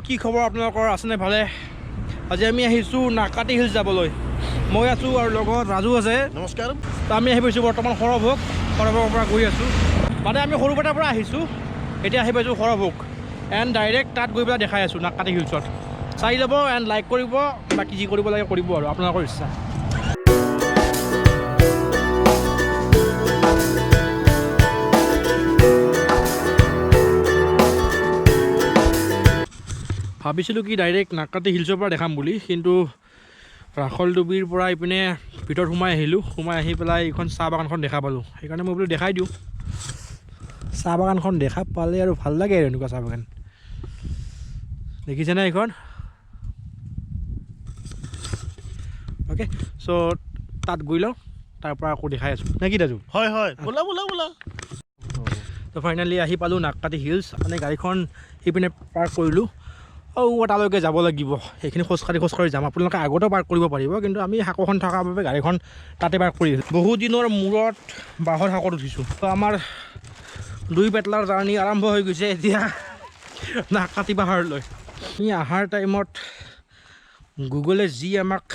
কি খবৰ আপোনালোকৰ, আছেনে ভালে? আজি আমি আহিছোঁ নাকাটি হিলছ যাবলৈ। মই আছোঁ আৰু লগত ৰাজু আছে। নমস্কাৰ। তো আমি আহি পাইছোঁ বৰ্তমান সৰভোগ। সৰভোগৰ পৰা গৈ আছোঁ, মানে আমি সৰুপেটাৰ পৰা আহিছোঁ, এতিয়া আহি পাইছোঁ সৰভোগ। এণ্ড ডাইৰেক্ট তাত গৈ পেলাই দেখাই আছোঁ নাকাটি হিলছত। চাই ল'ব এণ্ড লাইক কৰিব, বাকী যি কৰিব লাগে কৰিব আৰু আপোনালোকৰ ইচ্ছা। ভাবিছিলোঁ কি ডাইৰেক্ট নাকাটি হিলছৰ পৰা দেখাম বুলি, কিন্তু ৰাখলডুবিৰ পৰা ইপিনে ভিতৰত সোমাই আহিলোঁ। সোমাই আহি পেলাই এইখন চাহ বাগানখন দেখা পালোঁ, সেইকাৰণে মই বোলো দেখাই দিওঁ। চাহ বাগানখন দেখা পালে আৰু ভাল লাগে আৰু এনেকুৱা চাহ বাগান দেখিছেনে এইখন? অ'কে, চ' তাত গৈ লওঁ, তাৰ পৰা আকৌ দেখাই আছোঁ নে কি ৰাজু? হয় হয়, বোলা বোলা বোলা। তো ফাইনেলি আহি পালোঁ নাককাটি হিলছ। মানে গাড়ীখন সেইপিনে পাৰ্ক কৰিলোঁ, আৰু তালৈকে যাব লাগিব। সেইখিনি খোজকাঢ়ি খোজকাঢ়ি যাম। আপোনালোকে আগতেও পাৰ্ক কৰিব পাৰিব, কিন্তু আমি সাঁকোখন থকাৰ বাবে গাড়ীখন তাতে পাৰ্ক কৰি আহিলোঁ। বহু দিনৰ মূৰত বাঁহৰ সাঁকোত উঠিছোঁ। তো আমাৰ দুই পেটলাৰ জাৰ্ণি আৰম্ভ হৈ গৈছে এতিয়া নাককাটি পাহাৰলৈ। আমি অহাৰ টাইমত গুগলে যি আমাক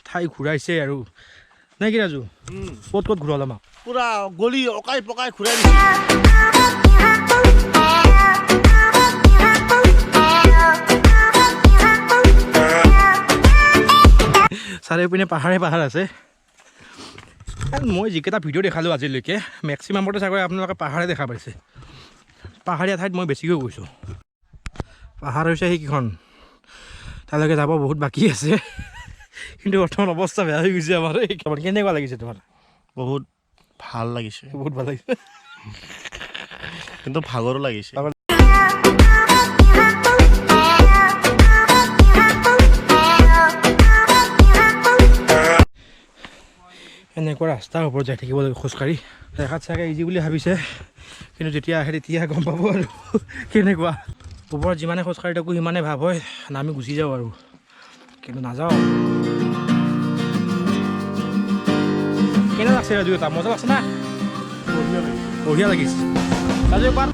ঠাই ঘূৰাইছে আৰু, নে কি ৰাজু? ক'ত ক'ত ঘূৰাল আমাক? পুৰা গলি অকাই পকাই ঘূৰাই দিছে। চাৰিওপিনে পাহাৰে পাহাৰ আছে। And মই যিকেইটা ভিডিঅ' দেখালোঁ আজিলৈকে, মেক্সিমামতে চাগৈ আপোনালোকে পাহাৰে দেখা পাইছে। পাহাৰীয়া ঠাইত মই বেছিকৈ গৈছোঁ। পাহাৰ হৈছে সেইকেইখন, তালৈকে যাব বহুত বাকী আছে, কিন্তু বৰ্তমান অৱস্থা বেয়া হৈ গৈছে আমাৰ। এইখন কেনেকুৱা লাগিছে তোমাৰ? বহুত ভাল লাগিছে। বহুত ভাল লাগিছে, কিন্তু ভাগৰো লাগিছে। এনেকুৱা ৰাস্তাৰ ওপৰত যাই থাকিব লাগিব খোজকাঢ়ি। দেখাত চাগে ইজি বুলি ভাবিছে, কিন্তু যেতিয়া আহে তেতিয়া গম পাব আৰু কেনেকুৱা। ওপৰত যিমানে খোজকাঢ়ি থাকোঁ সিমানে ভাৱ হয় নামি গুচি যাওঁ আৰু, কিন্তু নাযাওঁ। কেনে লাগছে ৰাজু? এটা মজা লাগছে না? বঢ়িয়া লাগিছে ৰাজু এবাৰ।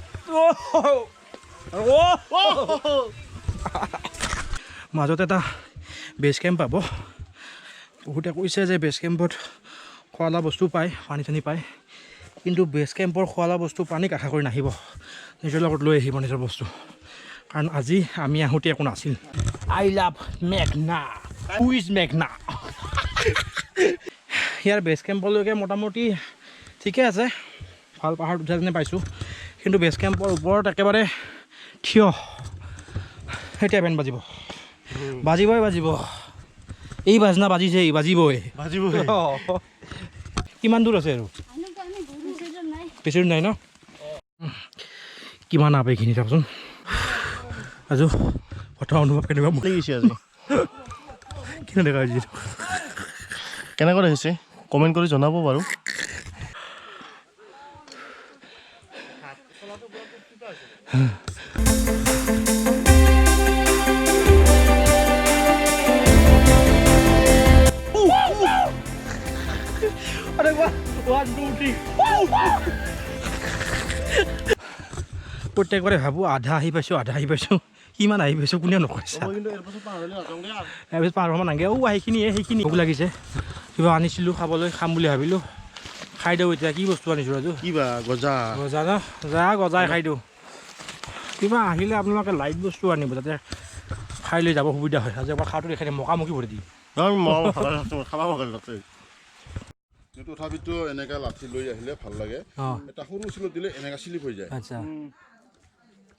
মাজত এটা বেছ কেম্প পাব। বহুতে কৈছে যে বেছ কেম্পত খোৱা লোৱা বস্তু পায়, পানী চানী পায়, কিন্তু বেছ কেম্পৰ খোৱা লোৱা বস্তু পানীক আশা কৰি নাহিব, নিজৰ লগত লৈ আহিব নিজৰ বস্তু, কাৰণ আজি আমি আহোঁতে একো নাছিল। I love মেঘনা, who is মেঘনা? ইয়াৰ বেছ কেম্পলৈকে মোটামুটি ঠিকে আছে, ভাল পাহাৰত উঠা যেনে পাইছোঁ, কিন্তু বেছ কেম্পৰ ওপৰত একেবাৰে থিয়। এতিয়া বেন বাজিব, বাজিবই বাজিব, এই বাজনা বাজিছে, এই বাজিবই। বাজিবই। কিমান দূৰ আছে আৰু? বেছি দূৰ নাই ন? কিমান আপ এইখিনি চাওকচোন। ৰাজু, প্ৰথম অনুভৱ কেনেকুৱা? মোক লাগিছে আজি কেনে দেখা হৈছে? কেনেকুৱা দেখিছে কমেণ্ট কৰি জনাব বাৰু। One two three. প্ৰত্যেকবাৰে ভাবোঁ আধা আহি পাইছোঁ, আধা আহি পাইছোঁ, কিমান আহি পাইছোঁ কোনেও নকৈছে। তাৰপিছত পাহাৰ হ'ব নাগে। অ' সেইখিনিয়ে সেইখিনি ভোক লাগিছে, কিবা আনিছিলোঁ খাবলৈ, খাম বুলি ভাবিলোঁ, খাই দিওঁ এতিয়া। কি বস্তু আনিছোঁ ৰাজু? কিবা গজা। গজা ন? যা গজাই খাই দিওঁ। কিবা আহিলে আপোনালোকে লাইট বস্তু আনিব, যাতে খাই লৈ যাব সুবিধা হয়। আজি এবাৰ খাওঁটো দেখাই দিম, মকামুকি ভৰি দিম। তথাপিতো এনেকা লাঠি লৈ আহিলে ভাল লাগে। এটা সৰু চিলত দিলে এনেকা চিলিপ হৈ যায়। আচ্ছা,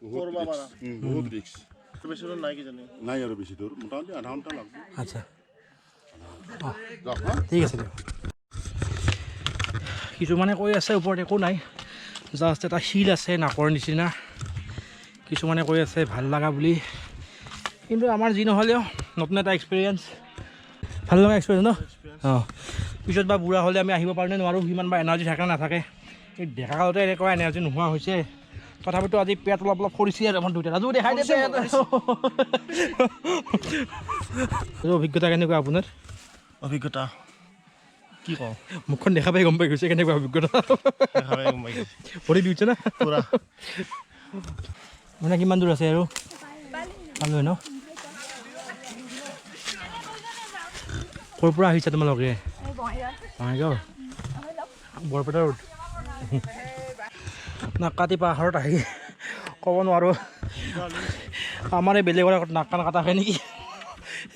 বহুত ৰিস্ক, বহুত ৰিস্ক। বেছি দূৰ নাই কিজানি। নাই আৰু বেছি দূৰ, মোটামুটি আধা ঘণ্টা লাগব। আচ্ছা, যাওক হা। ঠিক আছে দিয়ক। কিছুমানে কৈ আছে ওপৰত একো নাই, জাষ্ট এটা শিল আছে নাকৰ নিচিনা। কিছুমানে কৈ আছে ভাল লগা বুলি, কিন্তু আমাৰ যি নহ'লেও নতুন এটা এক্সপিৰিয়েঞ্চ, ভাল লগা এক্সপিৰিয়েঞ্চ ন? অঁ, পিছত বা বুঢ়া হ'লে আমি আহিব পাৰোঁ নে নোৱাৰোঁ, সিমান বা এনাৰ্জি থাকে নে নাথাকে। এই ডেকা কালতে এনেকুৱা এনাৰ্জি নোহোৱা হৈছে। তথাপিতো আজি পেট অলপ অলপ সৰিছে আৰু আমাৰ দুইটা। ৰাজু দেখাই দে পেট। অভিজ্ঞতা কেনেকুৱা আপোনাৰ? অভিজ্ঞতা কি কওঁ? মুখখন দেখা পাই গম পাই গৈছে কেনেকুৱা অভিজ্ঞতা। দেখা পাই গম পাই গৈছে। ভৰি দিছে না পুৰা। মানে কিমান দূৰ আছে আৰু? পালোৱে ন? ক'ৰ পৰা আহিছা তোমালোকে? বঙাইগাঁও, বৰপেটা ৰোড। নাকাটি পাহাৰত আহি ক'ব নোৱাৰোঁ, আমাৰ এই বেলেগৰ আগত নাক কাণ কাটা হয় নেকি।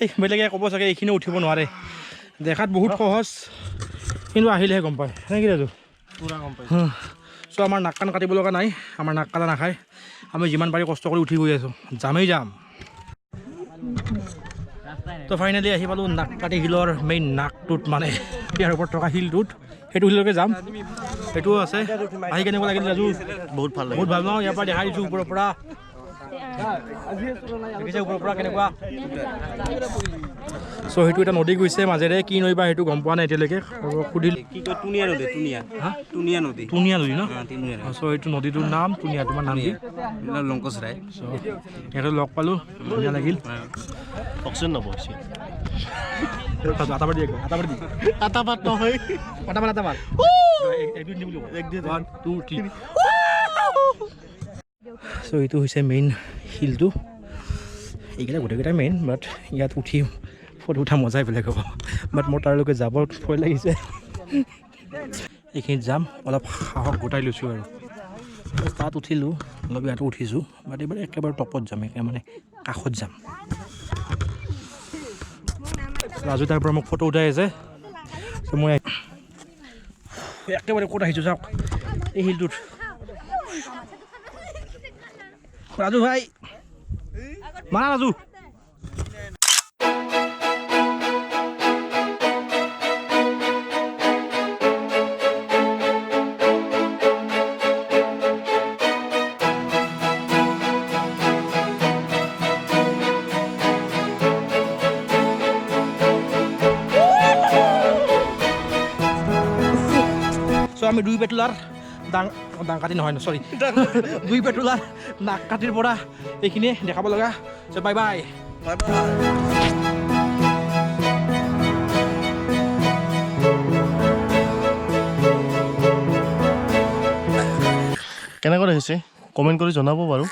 এই বেলেগে ক'ব চাগে এইখিনি উঠিব নোৱাৰে। দেখাত বহুত সহজ, কিন্তু আহিলেহে গম পায়, নেকি ৰাজু? পূৰা গম পাইছোঁ। চ' আমাৰ নাক কাণ কাটিব লগা নাই, আমাৰ নাক কাটা নাখায়। আমি যিমান পাৰি কষ্ট কৰি উঠি গৈ আছোঁ, যামেই যাম। তো ফাইনেলি আহি পালোঁ নাককাটি শিলৰ মেইন নাকটোত, মানে ইয়াৰ ওপৰত থকা শিলটোত। সেইটো শিললৈকে যাম, সেইটোও আছে। আহি কেনেকুৱা লাগিল ৰাজু? বহুত ভাল লাগিল। বহুত ভাল ন? ইয়াৰ পৰা দেখাই দিছোঁ ওপৰৰ পৰা, দেখিছে ওপৰৰ পৰা কেনেকুৱা। চ' সেইটো এটা নদী গৈছে মাজেৰে, কি নৈ বা সেইটো গম পোৱা নাই এতিয়ালৈকে, সুধিল। কি কয়, টুনিয়া নদী, টুনিয়া। হা? টুনিয়া নদী। টুনিয়া নদী ন? অঁ, টুনিয়া নদী। চ' এইটো নদীটোৰ নাম টুনিয়া। তোমাৰ নাম কি? লংকচ ৰায়। চ' ইয়াতে লগ পালোঁ, ধুনীয়া লাগিল। অক্সিজেন নব হৈছে। আটাবাৰ দি, একবাৰ আটাবাৰ দি। আটা পাত নহয়। আটাবাৰ, আটাবাৰ। এক, দুই, তিনি বুলি। এক, দুই, 1, 2, 3। চ' এইটো হৈছে মেইন শিলটো। এইকেইটা গোটেইকেইটা মেইন, বাট ইয়াত উঠি ফটো উঠা মজাই বেলেগ হ'ব। বাট মোৰ তাৰলৈকে যাব ভয় লাগিছে। এইখিনিত যাম, অলপ সাহস গোটাই লৈছোঁ আৰু তাত উঠিলোঁ, অলপ ইয়াতো উঠিছোঁ, বাট এইবাৰ একেবাৰে টপত যাম, একে মানে কাষত যাম। ৰাজু তাৰ পৰা মোক ফটো উঠাই আছে। চ' মই একেবাৰে ক'ত আহিছোঁ চাওক, এই শিলটোত। ৰাজু ভাই, মাৰা ৰাজু। চ' আমি দুই পেটুলাৰ ডাং ডাং কাটি নহয়, চৰি, দুই পেটুলাৰ নাক কাটিৰ পৰা এইখিনিয়ে দেখাব লগা। চ' বাই বাই। Bye bye. কেনেকুৱা দেখিছে কমেণ্ট কৰি জনাব বাৰু।